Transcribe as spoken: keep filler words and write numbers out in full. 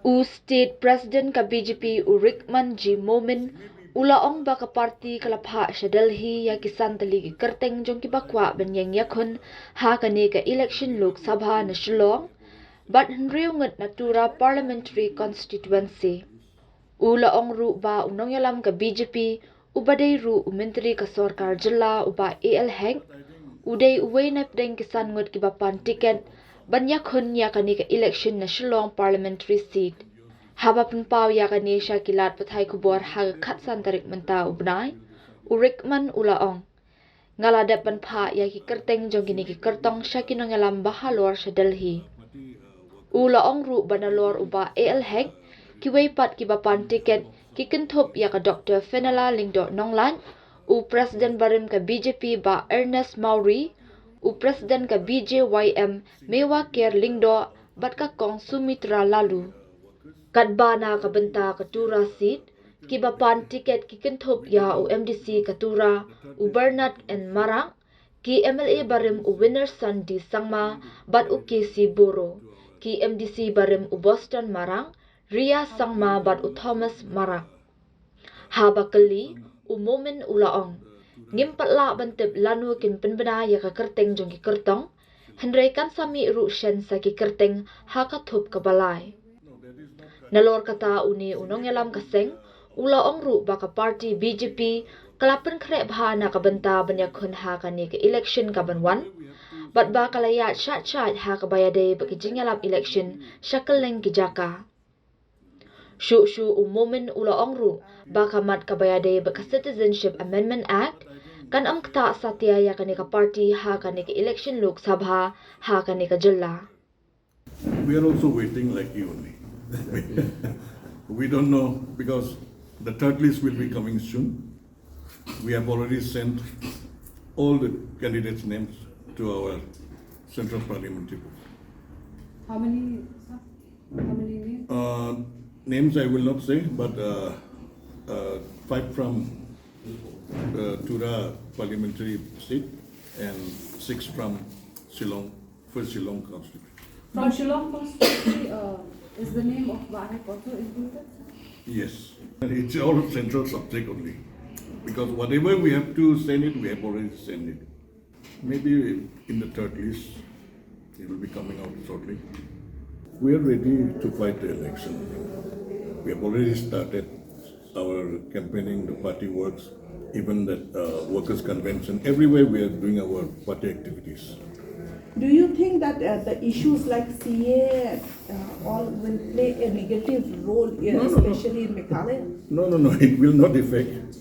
U State President ka B J P u Rikman G Momin u la ong ba ka party ka la phah sha Delhi ïa ki san tylli ki kyrteng jong kiba kwah ban ïeng ïakhun ha kane ka election Lok Sabha na Shillong bad hynriew ngut na Tura Parliamentary Constituency. U la ong ruh ba u nongïalam ka B J P uba dei ruh u Myntri ka Sorkar Jylla u Bah A L Hek u dei uwei na pdeng ki san ngut kiba pan tiket ban ïakhun ïa kane ka election na Shillong Parliamentary Seat. Haba pynpaw ïa kane sha ki lad pathai khubor ha ka khatsan tarik mynta u bnai, u Rikman u la ong, nga la dep ban phah ïa ki kyrteng jong kine ki kyrtong sha ki nongïalam ba halor sha Delhi. U la ong ruh ba nalor u Bah A L Hek, kiwei pat kiba pan tiket ki kynthup ïa ka Doctor Fenella Lyngdoh Nonglait, u President barim ka B J P Bah Ernest Mawrie, u President ka B J Y M Mewakher Lyngdoh bad ka Kong Sumitra Laloo. Katba na ka bynta ka Tura Seat, kiba pan tiket ki kynthup ïa u M D C ka Tura, u Bernard N Marak, ki M L A barim u Winnerson D Sangma bad u K C Boro, ki M D C barim u Boston Marak, Ria Sangma bad u Thomas Marak. Haba kylli, u Momin u la ong, ngim pat lah ban tip lano kin pynbna ïa ka kyrteng jong ki kyrtong, hynrei kan sa mih ruh shen sa ki kyrteng ha ka thup kaba lai. Nalor kata, une u nongïalam ka seng u la ong ruh ba ka party B J P ka la pynkhreh bha na ka bynta ban ïakhun ha kane ka election kaban wan bad ba ka la ïaid shait shait ha kaba ïadei bad ki jingïalap election sha kylleng ki jaka. Shuh shuh u Momin u la ong ruh ba ka mat kaba ïadei bad ka Citizenship Amendment Act kan ym ktah satia ïa kane ka party ha kane ka election Lok Sabha ha kane ka jylla. We are also waiting like you only. We don't know because the third list will be coming soon. We have already sent all the candidates' names to our Central Parliamentary Board. How many, sir? How many names? Uh, names I will not say, but uh, uh, five from the Tura parliamentary seat and six from Shillong, first Shillong constituency. From Shillong constituency, uh, is the name of Bah Hek also included, sir? Yes, it's all central subject only. Because whatever we have to send it, we have already sent it. Maybe in the third list, it will be coming out shortly. We are ready to fight the election. We have already started our campaigning, the party works, even the uh, workers' convention. Everywhere we are doing our party activities. Do you think that uh, the issues like C A A uh, all will play a negative role here, No, no, no. Especially in Meghalaya? No, no, no, it will not affect.